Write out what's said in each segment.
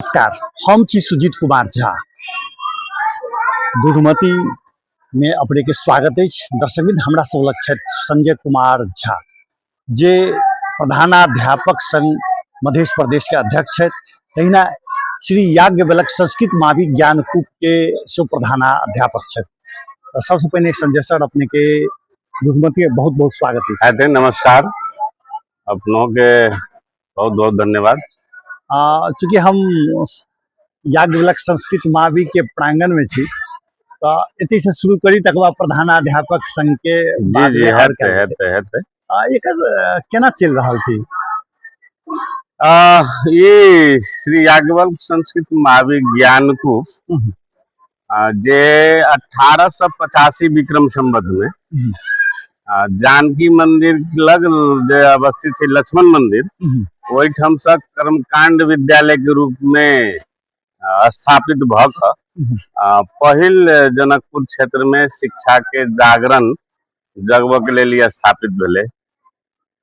नमस्कार, हम छी सुजीत कुमार झा। दूधमती में अपने के स्वागत अछि। दर्शकवृंद, हमरा सब लग छथि संजय कुमार झा, जे प्रधानाध्यापक संघ मध्य प्रदेश के अध्यक्ष छथि। तहिना श्री याज्ञवल्क्य संस्कृत मावी ज्ञानकूप के सेहो प्रधानाध्यापक छथि। सबसे पहिने संजय सर, अपने के दूधमती में बहुत बहुत स्वागत अछि। हेतै, नमस्कार, अपनों के बहुत बहुत धन्यवाद। चूँकि हम याज्ञवल्क्य संस्कृत मावी के प्रांगण में छी, तऽ एतहि से शुरू करी, तकर बाद प्रधानाध्यापक संघ के जी बाद जी में आओर हेतै कयल हेतै हेतै। एकर केना चलि रहल छै? ई श्री याज्ञवल्क्य संस्कृत महावीर ज्ञानकूप जे 1885 विक्रम संवत में जानकी मंदिर लग जे अवस्थित छै लक्ष्मण मंदिर, ओहिठाम से कर्मकांड विद्यालय के रूप में स्थापित भऽ कऽ पहिल जनकपुर क्षेत्र में शिक्षा के जागरण जगबऽ के लेल ई स्थापित भेलै।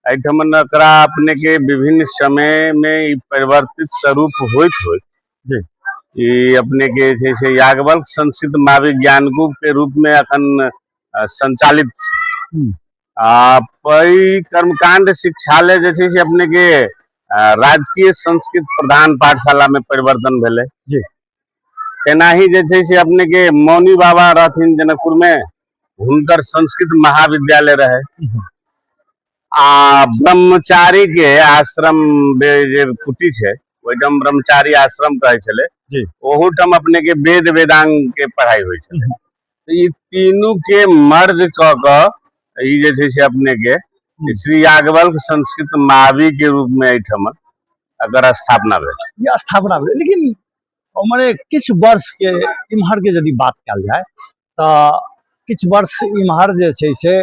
एहिठाम एकरा अपने के विभिन्न समय में ई परिवर्तित स्वरूप होइत होइत ई अपने के जे छै से याज्ञवल्क्य संस्कृत महावीर ज्ञानकूप के रूप में अखन संचालित छै। आ एहि कर्मकांड शिक्षालय जे छै से अपने के राजकीय संस्कृत प्रधान पाठशाला में परिवर्तन भेलै। तेनाही जे छै से अपने के मौनी बाबा रहथिन जनकपुर में, हुनकर संस्कृत महाविद्यालय रहे आ ब्रह्मचारी के आश्रम जे कुटी छै, ओहिठाम ब्रह्मचारी आश्रम कहै छलै, ओहूठाम अपने के वेद वेदांग के पढ़ाई होइ छलै। तऽ ई तीनू के मर्ज कऽ कऽ ई जे छै से अपने के श्री याज्ञवल्क्य संस्कृत महावी के रूप में एहिठाम एकर स्थापना भेल। ई स्थापना भेल, लेकिन मने किछु वर्ष के इम्हर के यदि बात कयल जाय तऽ किछु वर्ष इम्हर जे छै से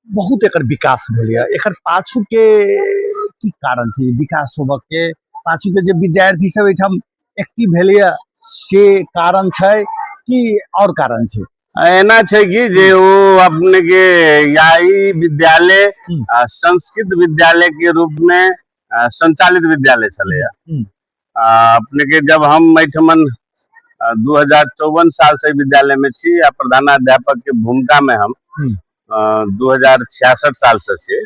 बहुत एकर विकास भेल यऽ। एकर पाछू के की कारण छै? विकास होबऽ के पाछू के जे विद्यार्थी सब एहिठाम एक्टिव भेल यऽ से कारण छै कि आओर कारण छै? एना छै कि जे ओ अपने के या ई विद्यालय संस्कृत विद्यालय के रूप में संचालित विद्यालय छलैया। अपने के जब हम एहिठमन 2054 साल से विद्यालय में छी आ प्रधानाध्यापक के भूमिका में हम 2066 साल से छी,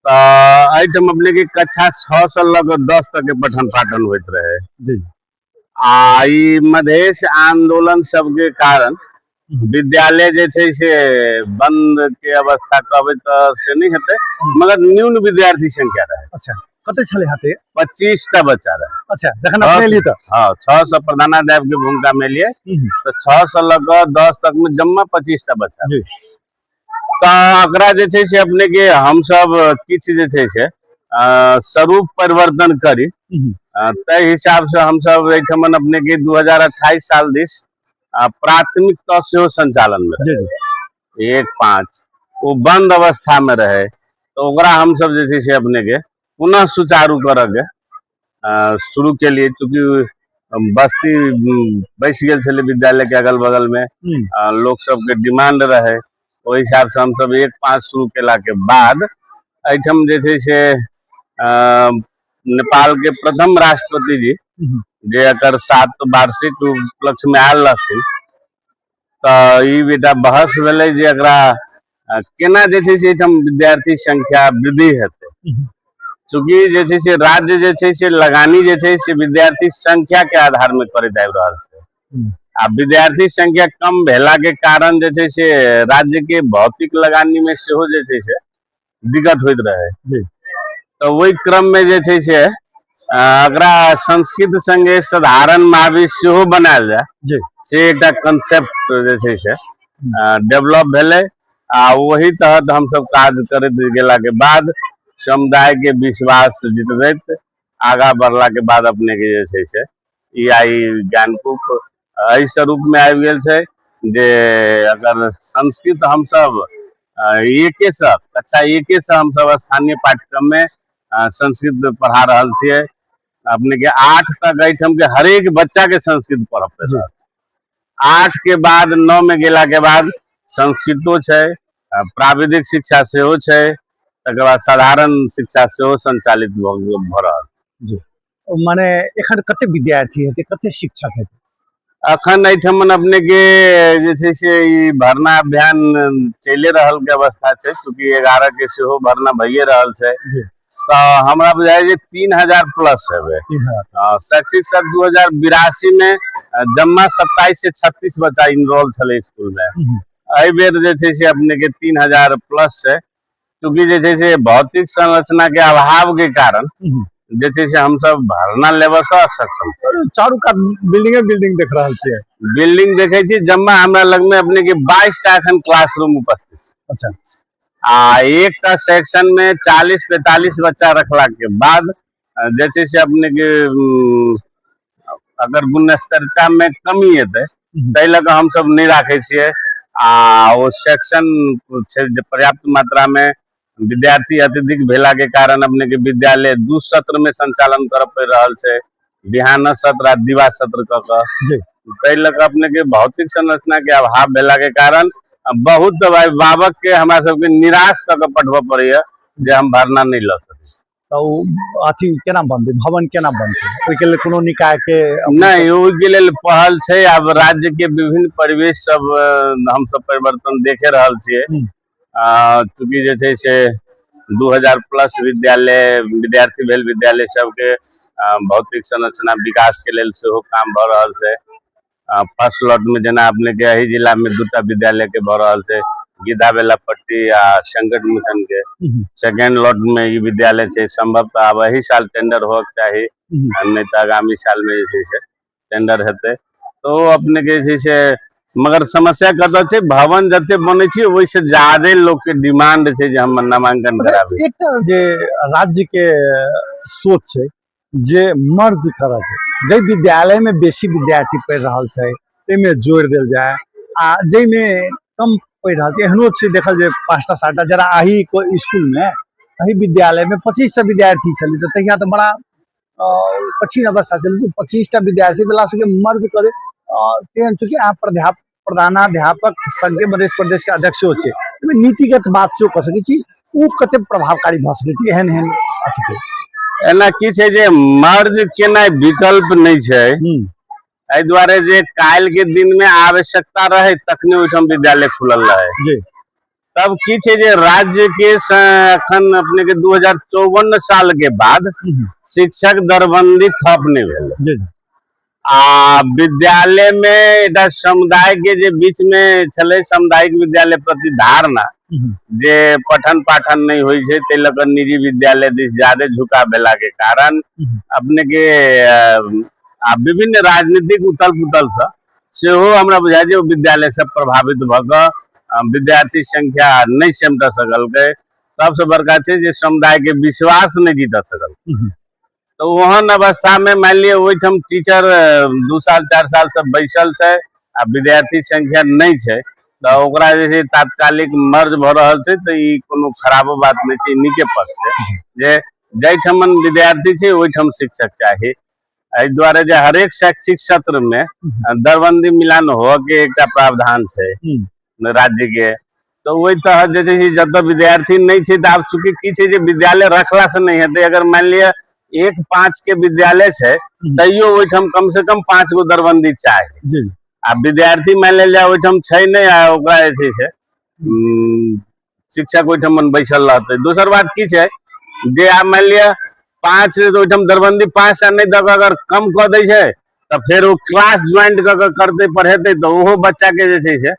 तऽ एहिठाम अपने के कक्षा 6 से लऽ कऽ 10 तक के पठन पाठन होइत रहे। आ ई मधेश आंदोलन सबके कारण विद्यालय जे छै से बंद के अवस्था कहबै तऽ से नहि हेतै, मगर न्यून विद्यार्थी संख्या रहे। अच्छा, कते छलै हाथे? 25 टा बच्चा रहे। अच्छा, जखन अपने एलियै तऽ? हाँ, 6 सौ प्रधानाध्यापक के भूमिका में एलियै तऽ 6 सौ लऽ कऽ 10 तक में जम्मा 25 टा बच्चा। तऽ एकरा जे छै से अपने के हमसब किछु जे छै से स्वरूप परिवर्तन करी, ताहि हिसाब से हमसब एहिठमन अपने के 2028 साल दिस प्राथमिक तह सेहो संचालन में जी जी 1-5 ओ बंद अवस्था में रहे, तऽ ओकरा हमसब जे छै से अपने के पुनः सुचारू करऽ के शुरू केलियै। चूँकि बस्ती बसि गेल छलै विद्यालय के अगल बगल में, लोक सबके डिमांड रहे, ओहि हिसाब से हमसब 1-5 शुरू केला के बाद एहिठाम जे छै से नेपाल के प्रथम राष्ट्रपति जी जे एकर 7 वार्षिक उपलक्ष्य में आयल रहथिन, तऽ ई बेटा बहस भेलै जे एकरा केना जे छै से एहिठाम विद्यार्थी संख्या वृद्धि हेतै। चूँकि जे छै से राज्य जे छै से लगानी जे छै से विद्यार्थी संख्या के आधार में करैत आबि रहल छै आ विद्यार्थी संख्या कम भेला के कारण जे छै से राज्य के भौतिक लगानी में सेहो जे छै से दिक्कत होइत रहे। तऽ ओहि क्रम में जे छै से एकरा संस्कृत संगे साधारण महावीर सेहो बनायल जाय, से एकटा कंसेप्ट जे छै से डेवलप भेलै आ ओही तहत हमसब काज करैत गेला के बाद समुदाय के विश्वास जितबैत आगा बढ़ला के बाद अपने के जे छै से ई आइ ज्ञानकूप एहि स्वरूप में आबि गेल छै जे अगर संस्कृत हमसब एके से कक्षा एके से हमसब स्थानीय पाठ्यक्रम में संस्कृत पढ़ा रहल छियै। अपने के 8 तक एहिठाम के हरेक बच्चा के संस्कृत पढ़ऽ पड़ि रहल छै। 8 के बाद 9 में गेला के बाद संस्कृतो छै, प्राविधिक शिक्षा सेहो छै, तकर बाद साधारण शिक्षा सेहो संचालित भऽ रहल छै। मने एखन कते विद्यार्थी हेतै, कते शिक्षक हेतै? अखन एहिठाम अपने के जे छै से ई भरना अभियान चलि रहल के अवस्था छै, चूँकि 11 के सेहो भरना भइए रहल छै। तऽ हमरा बुझाइ जे 3000 प्लस हेबै। 3000। शैक्षिक सत्र 2082 में जमा 27 से 36 बच्चा इनरोल छलै स्कूल में। एहि बेर जे छै से अपने के 3000 प्लस छै, चूँकि जे छै से भौतिक संरचना के अभाव के कारण जे छै से हमसब भरना लेबऽ से असक्षम छी। चारू कात बिल्डिंगे बिल्डिंग देख रहल छियै। बिल्डिंग देखे छी जमा हमरा लग में अपने के 22 टा एखन क्लासरूम उपस्थित छै। आ एकटा सेक्शन में 40-45 बच्चा रखला के बाद जे छै से अपने के अगर गुणस्तरता में कमी एतै ताहि लऽ कऽ हमसब नहि राखै छियै। आ ओ सेक्शन छै जे पर्याप्त मात्रा में विद्यार्थी अत्यधिक भेला के कारण अपने के विद्यालय 2 सत्र में संचालन करऽ पड़ि रहल छै, बिहान सत्र आ दिवा सत्र कऽ कऽ। ताहि लऽ कऽ अपने के भौतिक संरचना के अभाव भेला के कारण बहुत अभिभावक के हमरा सबके निराश कऽ कऽ पठबऽ पड़ैया जे हम भरना नहि लऽ सकै छी। तऽ ओ अथी केना बनतै, भवन केना बनतै, ओहिके लेल कोनो निकाय के नहि, ओहिके लेल पहल छै। आब राज्य के विभिन्न परिवेश सब हमसब परिवर्तन देखे रहल छियै। चूँकि जे छै से 2000 प्लस विद्यालय विद्यार्थी भेल विद्यालय सबके भौतिक संरचना विकास के लेल सेहो काम भऽ रहल छै। फर्स्ट लॉट में जेना अपने के एहि जिला में 2टा विद्यालय के भऽ रहल छै, गिद्धा बेला पट्टी आ संकट मोचन के। सेकेंड लॉट में ई विद्यालय छै, संभवतः आब एहि साल टेंडर होबक चाही, नहि तऽ आगामी साल में जे छै से टेंडर हेतै। तो अपने के जे छै से मगर समस्या कतऽ छै, भवन जते बनै छै ओहिसँ ज्यादे लोक के डिमांड छै जे हम नामांकन कराबी। एकटा जे राज्य के सोच छै जे मर्ज करऽ के, जाहि विद्यालय में बेसी विद्यार्थी पढ़ि रहल छै ताहिमे जोड़ि देल जाय, आ जाहिमे कम पढ़ि रहल छै, एहनो छै देखल जे 5टा 7टा, जरा एहि स्कूल में एहि विद्यालय में 25टा विद्यार्थी छलै तऽ तहिया तऽ बड़ा कठिन अवस्था छलै। लेकिन 25टा विद्यार्थी वाला सबके मर्ज करे, तेहन चूँकि अहाँ प्रधानाध्यापक संघ के मध्य प्रदेश के अध्यक्ष सेहो छै, ओहिमे नीतिगत बात सेहो कऽ सकै छी, ओ कते प्रभावकारी भऽ सकै छै एहन एहन अथी के? एना की छै जे मर्ज केनाइ विकल्प नहि छै, एहि दुआरे जे काल्हि के दिन में आवश्यकता रहे तखने ओहिठाम विद्यालय खुलल रहे। तब की छै जे राज्य के एखन अपने के 2054 साल के बाद शिक्षक दरबंदी थप नहि भेलै। आ विद्यालय में एकटा समुदाय के जे बीच में छलै सामुदायिक विद्यालय प्रति धारणा जे पठन पाठन नहि होइ छै, ताहि लऽ कऽ निजी विद्यालय दिस ज्यादे झुकाव भेला के कारण अपने के आ विभिन्न राजनीतिक उथल पुथल सँ सेहो हमरा बुझाइ जे ओ विद्यालय सब प्रभावित भऽ कऽ विद्यार्थी संख्या नहि सिमटऽ सकलकै। सबसँ बड़का छै जे समुदाय के विश्वास नहि जीतऽ सकल। तऽ ओहन अवस्था में मानि लिअ ओहिठाम टीचर 2 साल 4 साल से बैसल छै आ विद्यार्थी संख्या नहि छै, तऽ ओकरा जे छै तात्कालिक मर्ज भऽ रहल छै, तऽ ई कोनो खराबो बात नहि छै, नीके पक्ष छै जे जाहिठाम विद्यार्थी छै ओहिठाम शिक्षक चाही। एहि दुआरे जे हरेक शैक्षिक सत्र में दरबंदी मिलान होअ के एकटा प्रावधान छै राज्य के, तऽ ओहि तहत जे छै से जतऽ विद्यार्थी नहि छै तऽ आब चूँकि की छै जे विद्यालय रखला से नहि हेतै। अगर मानि लिअ 1-5 के विद्यालय छै तैयो ओहिठाम कम से कम 5 गो दरबंदी चाही। आ विद्यार्थी मानि लेल जाय ओहिठाम छै नहि आ ओकरा जे छै से शिक्षक ओहिठाम बैसल रहतै। दोसर बात की छै जे आब मानि लिअ 5 ओहिठाम दरबंदी 5टा नहि दऽ कऽ अगर कम कऽ दै छै तऽ फेर ओ क्लास ज्वाइंट कऽ कऽ करतै पढ़ेतै, तऽ ओहो बच्चा के जे छै से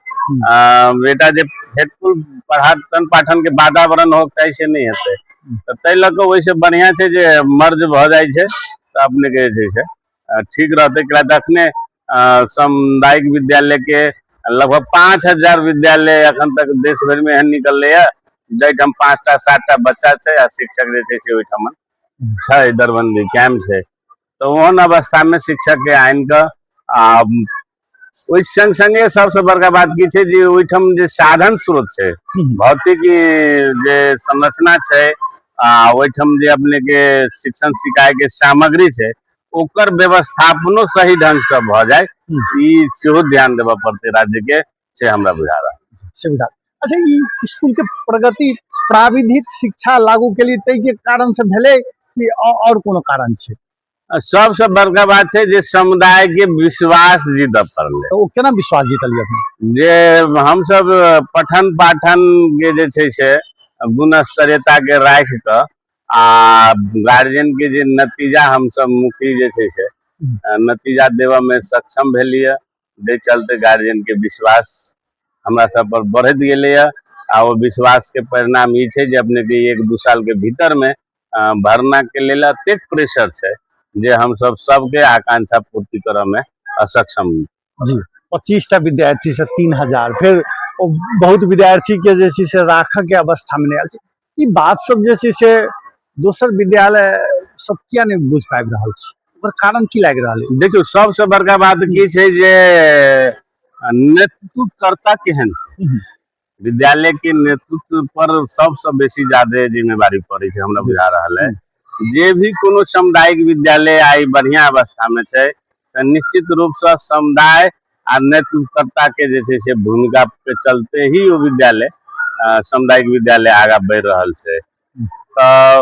बेटा जे हेतु पढ़ान पाठन के वातावरण होक चाही से नहि हेतै। तऽ ताहि लऽ कऽ ओहिसँ बढ़िआँ छै जे मर्ज भऽ जाइ छै तऽ अपने के जे छै से ठीक रहतै। किया तऽ अखने सामुदायिक विद्यालय के लगभग 5000 विद्यालय अखन तक देश भरि में एहन निकललै जाहिठाम 5टा 7टा बच्चा छै आ शिक्षक जे छै से ओहिठाम छै, दरबंदी कैम्प छै। तऽ ओहन अवस्था में शिक्षक के आनि कऽ आ ओहि संग संगे सबसँ बड़का बात की छै जे ओहिठाम जे साधन स्रोत छै, भौतिक जे संरचना छै आ ओहिठाम जे अपने के शिक्षण सिखाय के सामग्री छै ओकर व्यवस्थापनो सही ढंग से भऽ जाय, ई सेहो ध्यान देबऽ पड़तै राज्य के, से हमरा बुझा रहल छै। से बुझा। अच्छा, ई स्कूल के प्रगति प्राविधिक शिक्षा लागू के लिए ताहि के कारण से भेलै कि और कोनो कारण छै? सबसँ बड़का बात छै जे समुदाय के विश्वास जीतऽ पड़लै। तऽ ओ केना विश्वास जीतलियै अपने? जे हमसब पठन पाठन के जे छै से गुणस्तरीयता के राखि कऽ आ गार्जियन के जे नतीजा हमसब मुखी जे छै से नतीजा देबऽ मे सक्षम भेलियै, जाहि चलते गार्जियन के विश्वास हमरा सब पर बढ़ैत गेलैए। आ ओ विश्वास के परिणाम ई छै जे अपने के 1-2 साल के भीतर मे भरना के लेल एतेक प्रेशर छै जे हमसब सबके आकांक्षा पूर्ति करऽ मे असक्षम। जी, 25टा विद्यार्थी से 3000, फेर ओ बहुत विद्यार्थी के जे छै से राखऽ के अवस्था मे नहि आयल छै। ई बात सब जे छै से दोसर विद्यालय सब किया नहि बुझि पाबि रहल छै, ओकर कारण की लागि रहल है? देखियौ, सबसँ बड़का बात की छै जे नेतृत्वकर्ता केहन छै। विद्यालय के नेतृत्व पर सबसँ बेसी ज्यादे जिम्मेवारी पड़ै छै, हमरा बुझा रहल है। जे भी कोनो सामुदायिक विद्यालय आइ बढ़िया अवस्था मे छै तऽ निश्चित रूपसँ समुदाय आ नेतृत्वकर्ता के जे छै से भूमिका के चलते ही ओ विद्यालय सामुदायिक विद्यालय आगाँ बढ़ि रहल छै। तऽ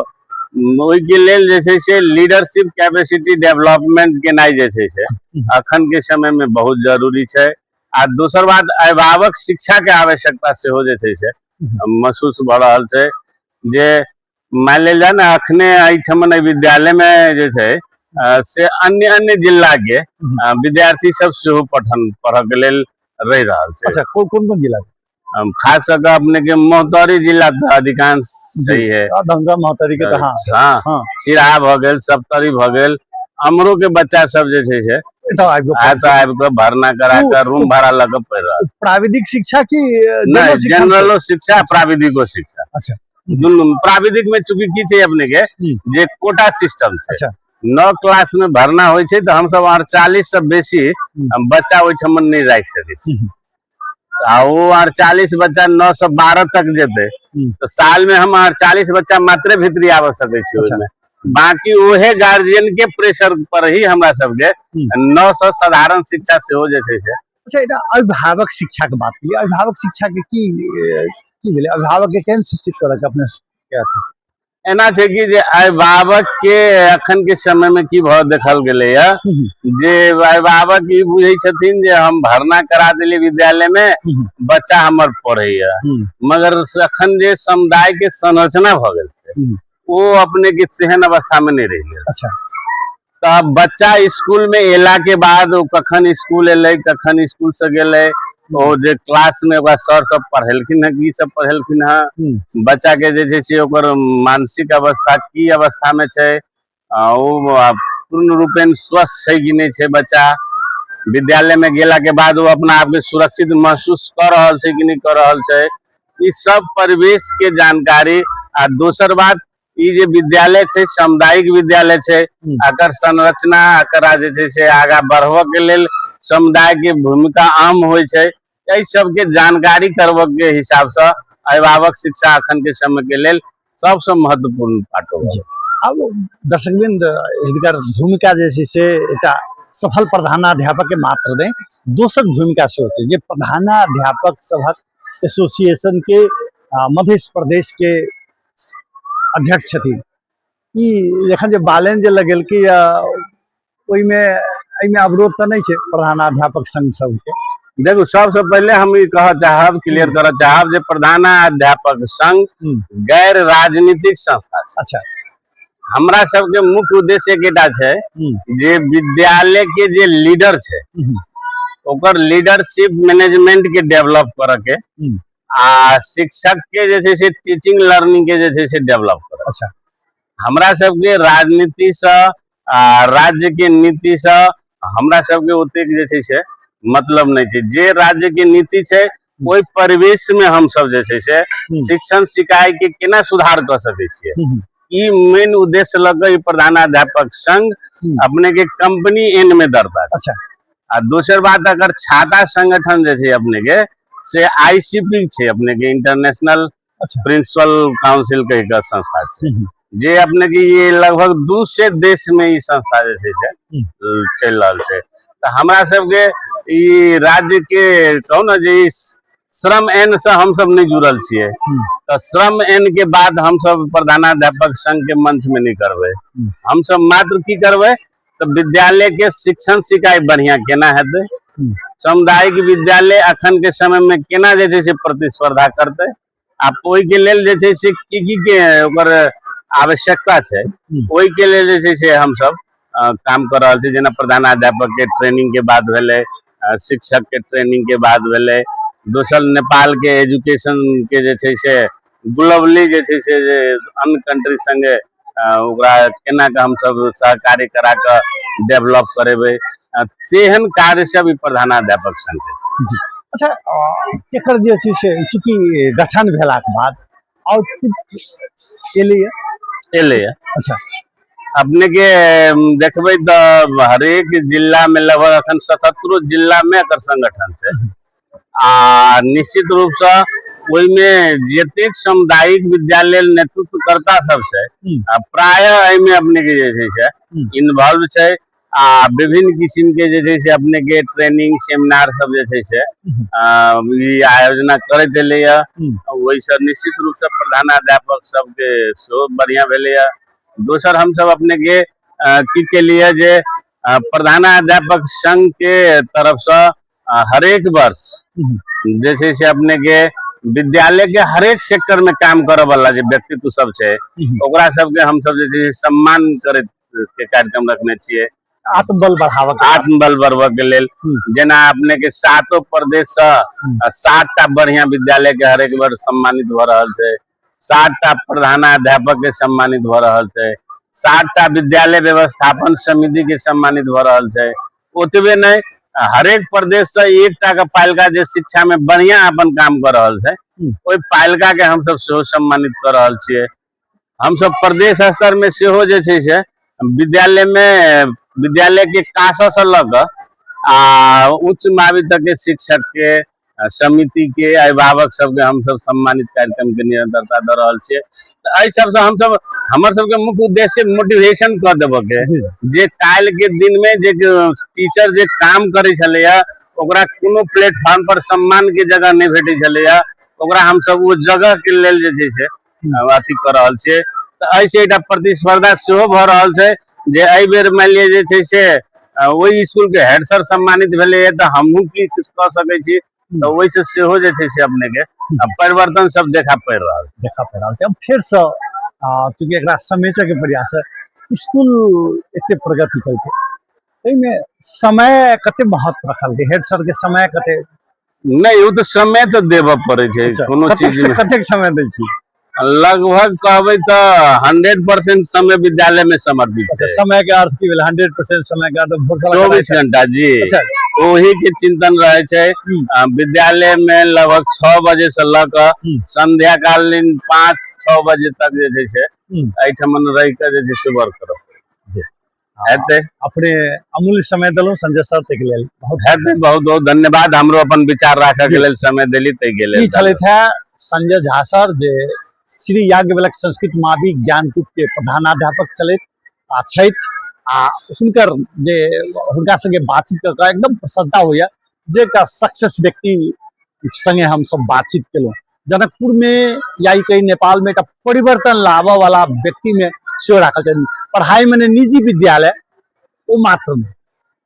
ओहिके लेल जे छै से लीडरशिप कैपेसिटी डेवलपमेंट केनाइ जे छै से अखन के समय मे बहुत जरूरी छै। आ दोसर बात, अभिभावक शिक्षा के आवश्यकता सेहो जे छै से महसूस भऽ रहल छै। जे मानि लेल जाय ने, अखने एहिठमन एहि विद्यालय मे जे छै से अन्य अन्य जिला के विद्यार्थी सब सेहो पठन पढ़ऽ के लेल रहि रहल छै। अच्छा, कोन कोन जिला? खास कऽ अपने के महोत्तरी जिला तऽ अधिकांश सही है। धमधा महोत्तरी के तऽ हाँ। हाँ, हाँ। सिराहा भऽ गेल, सप्तरी भऽ गेल, अमरो के बच्चा सब जे छै से एतऽ आबि कऽ एतऽ आबि कऽ भरना करा कऽ रूम भाड़ा लऽ कऽ पढ़ि रहल। प्राविधिक शिक्षा की नहि, जनरलो शिक्षा, प्राविधिको शिक्षा। अच्छा। दुनू। प्राविधिक में चूंकि की छै अपने के जे कोटा सिस्टम छै। अच्छा। 9 क्लास में भरना होइ छै तऽ हमसब 48 से बेसी बच्चा ओहिठाम नहि राखि सकै छी। आ ओ 48 बच्चा 9 से 12 तक जेतै तऽ साल में हम 48 बच्चा मात्रे भीतरी आबि सकै छी ओहिमे। बाकी ओहे गार्जियन के प्रेशर पर ही हमरा सबके 9 से साधारण शिक्षा सेहो जे छै से। अच्छा, एकटा अभिभावक शिक्षा के बात केलियै, अभिभावक शिक्षा के की की भेलै? अभिभावक के केहन शिक्षित करऽ के अपने के अथी छै? एना छै कि जे अभिभावक के अखन के समय में की भऽ देखल गेलैया जे अभिभावक ई बुझै छथिन जे हम भरना करा देलियै विद्यालय में, बच्चा हमर पढ़ैया, मगर अखन जे समुदाय के संरचना भऽ गेल छै ओ अपने के तेहन अवस्था में नहि रहि गेल। अच्छा। तऽ बच्चा स्कूल में एला के बाद ओ कखन स्कूल एलै, कखन स्कूल से गेलै, ओ जे क्लास में ओकरा सर सब पढ़ेलखिन हँ, की सब पढ़ेलखिन हँ, बच्चा के जे छै से ओकर मानसिक अवस्था की अवस्था में छै, ओ पूर्ण रूपेण स्वस्थ छै कि नहि छै, बच्चा विद्यालय में गेला के बाद ओ अपना आप के सुरक्षित महसूस कऽ रहल छै कि नहि कऽ रहल छै, ई सब परिवेश के जानकारी। आ दोसर बात ई जे विद्यालय छै सामुदायिक विद्यालय छै, एकर संरचना एकरा जे छै से आगाँ बढ़बऽ के लेल समुदाय के भूमिका अहम होइ छै। एहि सबके जानकारी करबऽ के हिसाबसँ अभिभावक शिक्षा अखन के समय के लेल सबसँ महत्वपूर्ण पाठ हो। जी। आब दर्शकवृंद, हिनकर भूमिका जे छै से एकटा सफल प्रधानाध्यापक के मात्र नहि, दोसर भूमिका सेहो छै जे प्रधानाध्यापक सभक एसोसिएशन के मध्य प्रदेश के अध्यक्ष छथिन। ई एखन जे बालेन जे लगेलकै या ओहिमे एहिमे अवरोध तऽ नहि छै प्रधानाध्यापक संघ सबके? देखू, सबसँ पहिले हम ई कहऽ चाहब, क्लियर करऽ चाहब जे प्रधानाध्यापक संघ गैर राजनीतिक संस्था छै। अच्छा। हमरा सबके मुख्य उद्देश्य एकेटा छै जे विद्यालय के जे लीडर छै ओकर लीडरशिप मैनेजमेंट के डेवलप करऽ के आ शिक्षक के जे छै से टीचिंग लर्निंग के जे छै से डेवलप करऽ। अच्छा। हमरा सबके राजनीति से आ राज्य के नीति से हमरा सबके ओतेक जे छै से मतलब नहि छै। जे राज्य के नीति छै ओहि परिवेश में हम सब जे छै से शिक्षण सिकाई के केना सुधार कऽ सकै छियै, ई मेन उद्देश्य लऽ कऽ ई प्रधानाध्यापक संघ अपने के कंपनी एन में दर्ता छै। अच्छा। आ दोसर बात, अगर छाता संगठन जे छै अपने के से आईसीपी छै, अपने के इंटरनेशनल अच्छा। प्रिंसिपल काउंसिल कहि के संस्था छै, जे अपने के ये लगभग 200 देश में ई संस्था जे छै से चलि रहल छै। तऽ हमरा सबके ई राज्य के कहू ने जे ई श्रम एन से हमसब नहि जुड़ल छियै, तऽ श्रम एन के बाद हमसब प्रधानाध्यापक संघ के मंच में नहि करबै। हमसब मात्र की करबै तऽ विद्यालय के शिक्षण सिकाइ बढ़िया केना हेतै, सामुदायिक विद्यालय अखन के समय में केना जे छै से प्रतिस्पर्धा करतै, आ ओहिके लेल जे छै से की की के ओकर आवश्यकता छै, ओहिके लेल जे छै से हमसब काम कऽ रहल छी। जेना प्रधानाध्यापक के ट्रेनिंग के बाद भेलै, शिक्षक के ट्रेनिंग के बाद भेलै, दोसर नेपाल के एजुकेशन के जे छै से ग्लोबली जे छै से जे अन्य कंट्री संगे ओकरा केना कऽ हमसब सहकार्य करा कऽ डेवलप करेबै, सेहन कार्य सब ई प्रधानाध्यापक संघ जी। अच्छा, एकर जे छै से चूँकि गठन भेलाके बाद आउटपुट एलैए? एलैए। अच्छा। अपने के देखबै तऽ हरेक जिला में लगभग अखन 77 जिला में एकर संगठन छै, आ निश्चित रूप से ओहिमे जतेक सामुदायिक विद्यालय नेतृत्वकर्ता सब छै, आ प्रायः एहिमे अपने के जे छै से इन्वॉल्व छै, आ विभिन्न किसिम के जे छै से अपने के ट्रेनिंग सेमिनार सब जे छै से ई आयोजना करैत एलैए। ओहिसँ निश्चित रूप से प्रधानाध्यापक सबके सेहो बढ़िया भेलैए। दोसर हमसब अपने के की केलिए जे प्रधानाध्यापक संघ के तरफ से हरेक वर्ष जे छै से अपने के विद्यालय के हरेक सेक्टर में काम करऽ वाला जे व्यक्तित्व सब छै, ओकरा सबके हमसब जे छै से सम्मान करैत के कार्यक्रम रखने छियै। आत्मबल बढ़ाबऽ के। आत्मबल बढ़बऽ के लेल। जेना अपने के सातो प्रदेश से 7टा बढ़िया विद्यालय के हरेक वर्ष सम्मानित भऽ रहल छै, 7टा प्रधानाध्यापक के सम्मानित भऽ रहल छै, 7टा विद्यालय व्यवस्थापन समिति के सम्मानित भऽ रहल छै। ओतबे नहि, हरेक प्रदेश से एकटा के पालिका जे शिक्षा में बढ़िया अपन काम कऽ रहल छै, ओहि पालिका के हमसब सेहो सम्मानित कऽ रहल छियै। हमसब प्रदेश स्तर में सेहो जे छै से विद्यालय में विद्यालय के कासा से लऽ कऽ आ उच्च मावि तक के शिक्षक के समिति के अभिभावक सबके हमसब सम्मानित कार्यक्रम के निरंतरता दऽ रहल छियै। तऽ एहि सबसँ हमसब हमर सबके मुख्य उद्देश्य मोटिवेशन कऽ देबऽ के, जे काल्हि के दिन में जे टीचर जे काम करै छलैया ओकरा कोनो प्लेटफॉर्म पर सम्मान के जगह नहि भेटै छलैया, ओकरा हमसब ओ जगह के लेल जे छै से अथी कऽ रहल छियै। तऽ एहिसँ एकटा प्रतिस्पर्धा सेहो भऽ रहल छै जे एहि बेर मानि लिअ जे छै से ओहि स्कूल के हेड सर सम्मानित भेलैया तऽ हमहूँ की किछु कऽ सकै छी, तऽ ओहिसँ सेहो जे छै से अपने के परिवर्तन सब देखा पड़ि रहल छै। देखा पड़ि रहल छै। अब फेरसँ चूँकि एकरा समेटऽके प्रयास है, स्कूल एते प्रगति केलकै, ताहिमे समय कते महत्व रखल गेल, हेड सर के समय कते? नहि, ओ तऽ समय तऽ देबऽ पड़ै छै। कोनो चीज मे कतेक समय दै छी? लगभग कहबै तऽ 100% समय विद्यालय में समर्पित छै। समय के अर्थ की भेल? 100% समय के अर्थ भोर से लगा 24 घंटा जी। ओही के चिंतन रहे छै। विद्यालय में लगभग 6 बजे से लऽ कऽ संध्या कालीन 5-6 बजे तक जे छै से एहिठमन रहि कऽ जे छै से वर्क करऽ पड़ै छै। हेतै। अपने अमूल्य समय देलहुँ संजय सर, ताहिके लेल बहुत हेतै, बहुत बहुत धन्यवाद। हमरो अपन विचार राखऽ के लेल समय देली ताहिके लेल। ई छलथि है संजय झा सर, जे श्री याज्ञवल्क्य संस्कृत मावि ज्ञानकूट के प्रधानाध्यापक छलथि आ छथि, आ हुनकर जे हुनका संगे बातचीत कऽ कऽ एकदम प्रसन्नता होइए जे एकटा सक्सेस व्यक्ति संगे हमसब बातचीत केलहुँ। जनकपुर में या ई कही नेपाल में एकटा परिवर्तन लाबऽ वाला व्यक्ति में सेहो राखल छथि। पढ़ाई में निजी विद्यालय ओ मात्र नहि,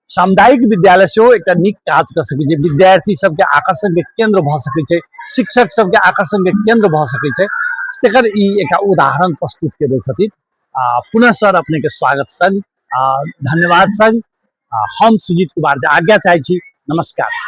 सामुदायिक विद्यालय सेहो एकटा नीक काज कऽ सकै छै, विद्यार्थी सबके आकर्षण के केंद्र भऽ सकै छै, शिक्षक सबके आकर्षण के केंद्र भऽ सकै छै, तकर ई एकटा उदाहरण प्रस्तुत केने छथिन। आ पुनः सर अपने के स्वागत संग आ धन्यवाद संग हम सुजीत कुमार झा आज्ञा चाहै छी। नमस्कार।